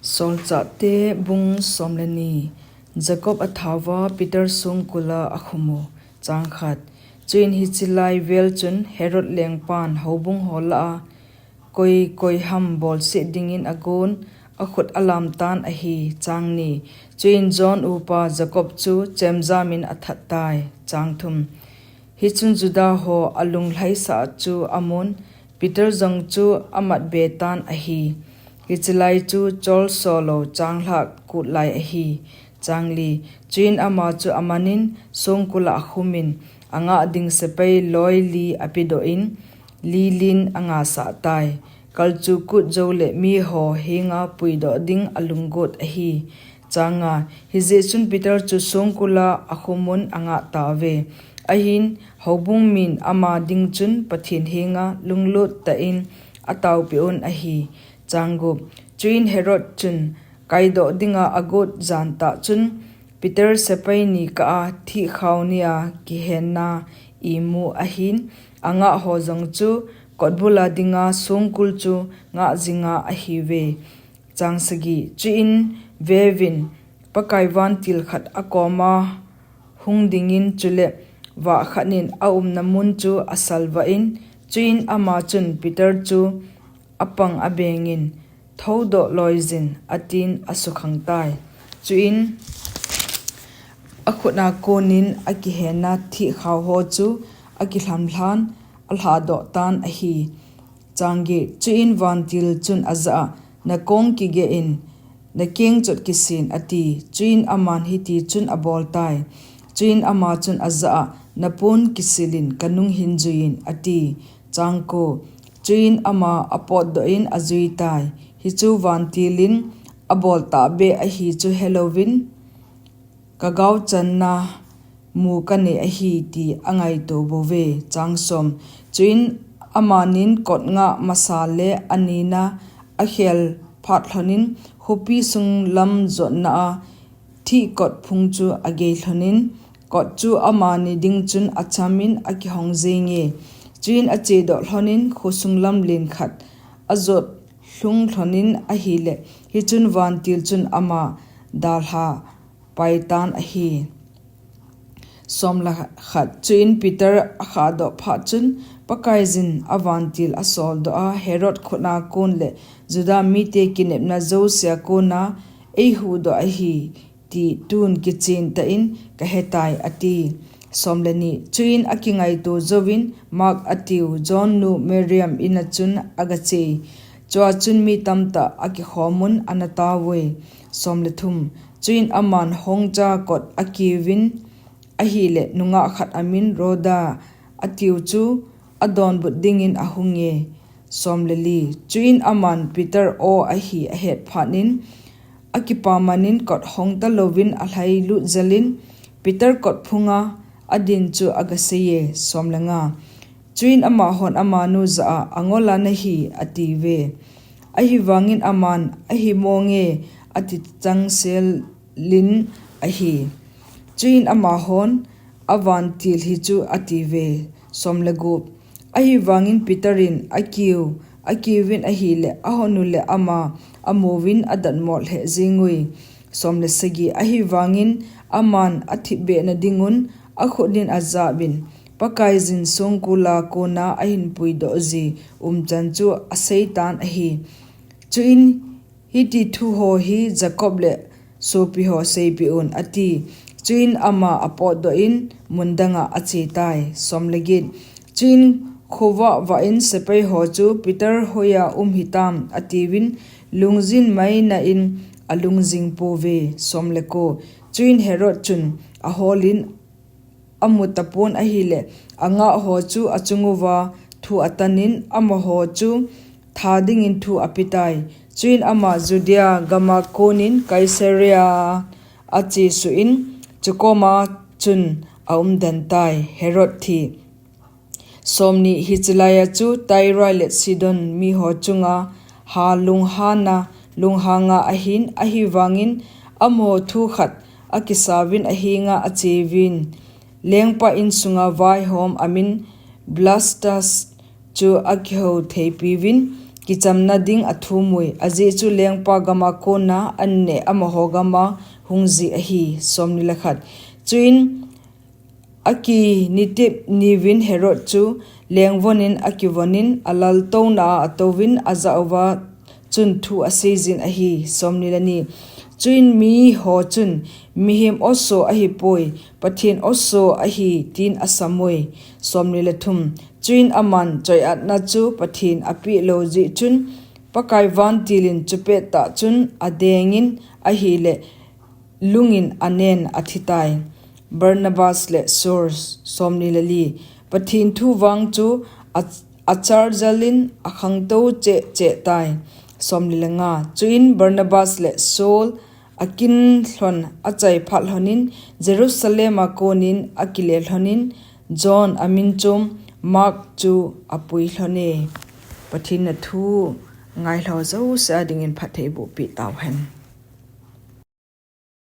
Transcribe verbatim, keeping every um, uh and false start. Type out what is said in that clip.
Solchahte bung som le ni. Jacob athaova Peter songkula akhumu. Chang khat. Chuin hiche lai vel chun Herod lengpan houbung ho lah a koi koi ham bolseh dingin agon, akhut alamtan ahi. Chang ni. Chuin John upa Jacob chu chemjamin athat tai. Chang thum. Hichun Juda ho alunglhaisah chu amun, Peter jong chu amat be tan ahi. Hiche lai chu cholso lou changlhah kut lai ahi. Chang li. Chuin ama chu amanin songkula akhumin, angah ding sepai loi li apedoh in, lilin angasah tai. Kalchuh kut jou le miho henga puidoh ding alunggot ahi. Chang nga. Hijeh chun Peter chu songkula akhumun angah tauve. Ahin, houbung min ama ding chun Pathen henga lunglut tah in ataopeh un ahi. Chang gup. Chuin Herod chun kaidoh dinga agot jan tah chun Peter sepai ni kah a thihkhao nia kihenna imu ahin, angah ho jong chu kotbula dinga songkul chu ngah jinga ahiuve. Chang sagi. Chuin veuvin, Pakai vantil khat akoma hung dingin, chule vah khat in aumna mun chu asalvah in, chuin ama chun Peter chu apang abengin, "Thoudoh loijin," atin asukhang tai. Chuin akhutna konin akihenna thihkhao ho chu akilhamlhan alhadoh tan ahi. Chang get. Chuin vantil chun ajah a, "Nakong kigeh in, nakeng chot kisin," ati. Chuin aman hiti chun abol tai. Chuin ama chun ajah a, "Napon kisilin, kanung hin juiyin," ati. Chang ko. Chuin ama apotdoh in ajui tai. Hichu vantilin abol tahbeh ahi chu helouvin, "Kagaochanna mu kanei ahi," ti angaito bouve. Chang som. Chuin amanin kot ngah masa le anina akhel phat lhonin, khopi sung lam jotna a thih kot phung chu agei lhonin, kot chu amani ding chun achamin akihong jenge. Chuin achedoh lhonin, khosung lam len khat ajot lhung lhonin ahile, hichun vantil chun ama dalha pai tan ahi. Som le khat. Chuin Peter akhahdoh phat chun, Pakaiyin avantil asoldoh a, "Herod khutna kon le Juda mite kinepna jousea kona eihuhdoh ahi ti tun kichen tah in kahetai," ati. Som le ni. Chuin akingaito jouvin Mark atiu John nu Mariam ina chun agachei. Chua chun mi tamtah akikhomun anataovui. Som le thum. Chuin aman hongcha kot akiuvin ahile, nungah khat amin Rhoda atiu chu adonbut dingin ahunge. Som le li. Chuin aman Peter aw ahi ahet phatnin, akipamanin kot hongta louvin alhailut jelin, Peter kot phunga adin chu agaseiye. Som le nga. Chuin amahon amanu jah a, "Angola nahi," atiuve. Ahivangin aman, "Ahimonge," ati changselin ahi. Chuin amahon, "Avantil hi chu," atiuve. Som le gup. Ahivangin Peter in akiu, akiuvin ahile, ahonu le ama amuvin adatmo lheh jengui. Som le sagi. Ahivangin aman athipbehna dingun akhutnin ajahbin, Pakaiyin songkula kona ahinpuidoh ji umchan chu aseitan ahi. Chuin, "Hiti thu ho hi Jacob le sopi ho seipeh un," ati. Chuin ama apotdoh in mundanga achetai. Som le get. Chuin khovah vah in sepai ho chu, "Peter hoiya um hitam?" atiuvin, lungjin maina in alungjing pouve. Som le ko. Chuin Herod chun aholin amu tapon ahile, angah ho chu achunguva thu atanin amaho chu tha dingin thu apetai. Chuin ama Judea gama konin Caesarea achesuh in, chukoma chun aumden tai. Herod thi. Som ni. Hiche laiya chu Tyre le Sidon miho chunga ha lunghana lunghanga ahin, ahivangin amaho thu khat akisauvin ahenga acheuvin, lengpa insunga vaihom amin Blastus chu akihou theipiuvin, kichamna ding athum ui, ajeh chu lengpa gama kona an neh amaho gama hung jih ahi. Somni le khat. Chuin akinitep niuvin Herod chu lengvonin akivonin alaltouna a atouvin ajah uva chun thu aseijin ahi. Somni le ni. Chuin miho chun, mihem oso ahipoi, Pathen oso ahi, tin asam ui. Somni le thum. Chuin aman choiatna chu Pathen apeh lou jeh chun, Pakai vantilin chupettah chun adengin ahile lungin anen athitai. Barnabas le Saul. Somni le li. Pathen thu vang chu a, acharjalin akhangtou cheh cheh tai. Somni le nga. Chuin Barnabas le Saul akin lhon achai phat lhonin Jerusalem a konin akile lhonin John amin chom Mark chu apui lhone. Pathen na thu ngailhou jouse a dingin phatthei boh peh tauhen.